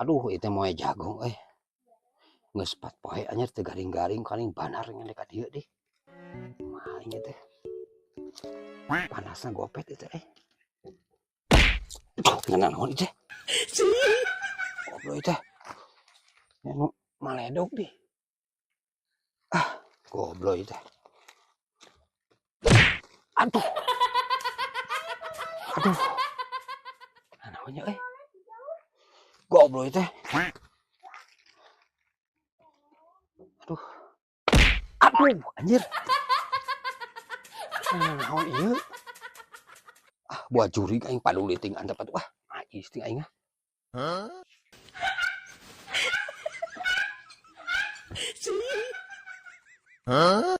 Aduh, ieu teh moe jagung euy. Geus 4 poe anjir teu garing-garing kaling banar ngan ka dieu deh. Kumaha ieu teh? Panasna gopet ieu teh euy. Aduh, naon ieu teh? Goblok ieu teh. Nu maledog deh. Ah, goblok ieu teh. Aduh. Aduh. Naonnya euy? Goblok ieu teh. Aduh. Aduh, anjir. Naon ieu? Ah, buat jurig aing paduli ting antep atuh ah. Najis ting aing ah. Huh? Huh?